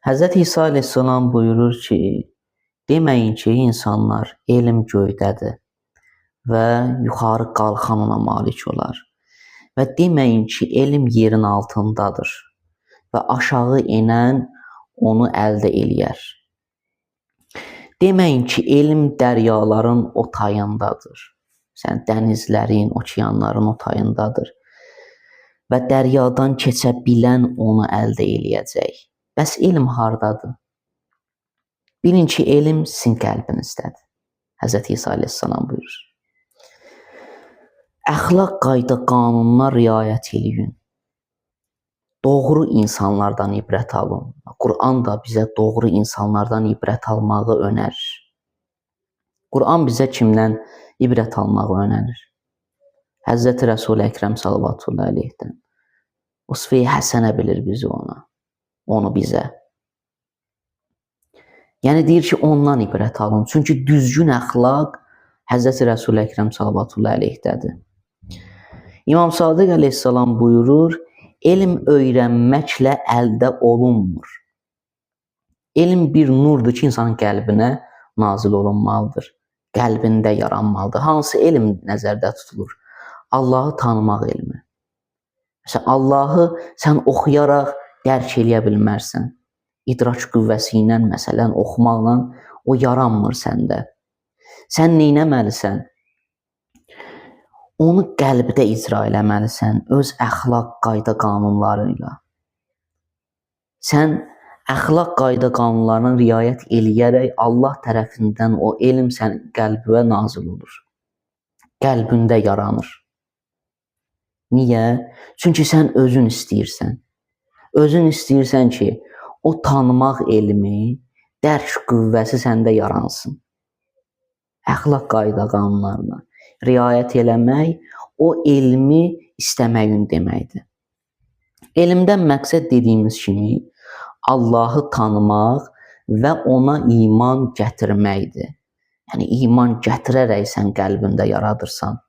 Həzrəti İsa əleyhissalam buyurur ki, deməyin ki, insanlar, elm göydədir və yuxarı qalxan ona malik olar. Və deməyin ki, elm yerin altındadır və aşağı enən onu əldə eləyər. Deməyin ki, elm dəryaların o tayındadır. Sən dənizlərin, okeanların o tayındadır. Və dəryadan keçə bilən onu əldə eləyəcək. Bəs elm hardadır? Bilin ki, elm sizin qəlbinizdədir. Həzrəti İsa əleyhissalam buyurur. Əxlaq qayda qanununa riayət eləyin. Doğru insanlardan ibrət alın. Quran da bizə doğru insanlardan ibrət almağı önərir. Quran bizə kimdən ibrət almağı önərir? Həzrəti Rəsul Əkrəm sallallahu əleyhdən. Usve-i həsənə bilir bizi ona. Onu bizə. Yəni deyir ki, ondan ibrət alın. Çünki düzgün əxlaq Həzrəti Rəsul Əkrəm sallallahu əleyhdədir. İmam Sadiq əleyhissalam buyurur, elm öyrənməklə əldə olunmur. Elm bir nurdur ki, insanın qəlbinə nazil olunmalıdır. Qəlbində yaranmalıdır. Hansı elm nəzərdə tutulur? Allahı tanımaq elmi. Məsələn, Allahı sən oxuyaraq dərk eləyə bilmərsən. İdrak qüvvəsi ilə, məsələn, oxumaqla o yaranmır səndə. Sən nə etməlisən? Onu qəlbdə icra eləməlisən, öz əxlaq qayda qanunları ilə. Sən əxlaq qayda qanunlarına riayət eləyərək Allah tərəfindən o elm sənin qəlbinə nazil olur. Qəlbində yaranır. Niyə? Çünki sən özün istəyirsən. Özün istəyirsən ki, o tanımaq elmi, dərk qüvvəsi səndə yaransın. Əxlaq qayda qanunlarına riayət eləmək o elmi istəməyin deməkdir. Elmdən məqsəd dediyimiz kimi Allahı tanımaq və ona iman gətirməkdir. Yəni iman gətirərək sən qəlbində yaradırsan.